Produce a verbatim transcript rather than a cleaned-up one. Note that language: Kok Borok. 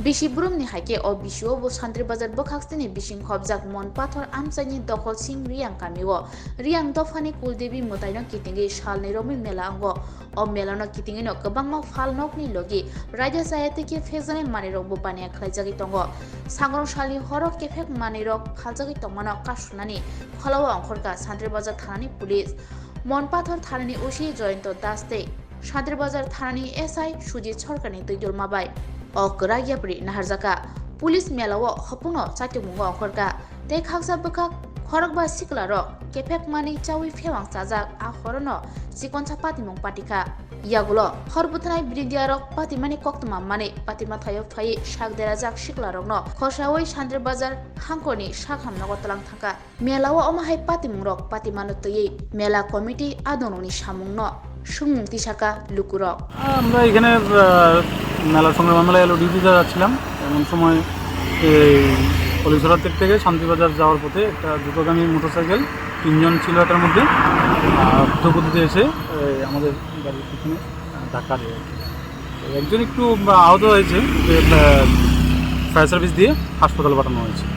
Bisi brumni hai khe o bisio bo Santri Bazar bwkhak sini bising khopjak Mon Pathor amchaini Dokhol Sing Riyang kamio Riyang dophani Kuldevi mwtaino kitingwi salni romwi mela wngo. O melano kitingwino kwbangma phal nokni logi raida chaya tei khe phekjaknai manwirokbo baniya khlaijagwi tongo. Sangrong salni horo kephek manwirok phaljagwi tongmano kasunani kholao ongkhorkha Santri Bazar thanani police. Mon Pathor thanani O C Jayanta Das tei Santri Bazar thanani S I Sujit Sarkarni twi dulma bai. O kwrak yapri naharjakha. Police melao hopungno chaitokmungo ongkhorkha. Tei khaksa bwkhak khorokba siklarok kephek manwi chawi phewang chajak a horono chikonsa patimung patikha. Yagulo hor bwthanai brindiarok patimani koktwma manwi patima thaio phaiwi sak derajak siklarokno khosaui Santri Bazar hangkorni sakham nogo tlang thangkha. Melao omo hai patimungrok patimano twiwi mela committee adongrokni samungno swngmung tisakha lukurok. আমরা এখানে আহ, মেলা সংগ্রাম মেলা এলো ডিউটিতে যাচ্ছিলাম। এমন সময় এই কলিছড়ার দিক থেকে শান্তিবাজার যাওয়ার পথে একটা দ্রুতগামী মোটরসাইকেল, তিনজন ছিল এটার মধ্যে, আহ, দ্রুতগতিতে এসে এই আমাদের গাড়ির পিছনে আহ, ধাক্কা দেয় আর কি। তো একজন একটু আহ, আহত হয়েছে, ওকে ফায়ার সার্ভিস দিয়ে হাসপাতালে পাঠানো হয়েছে।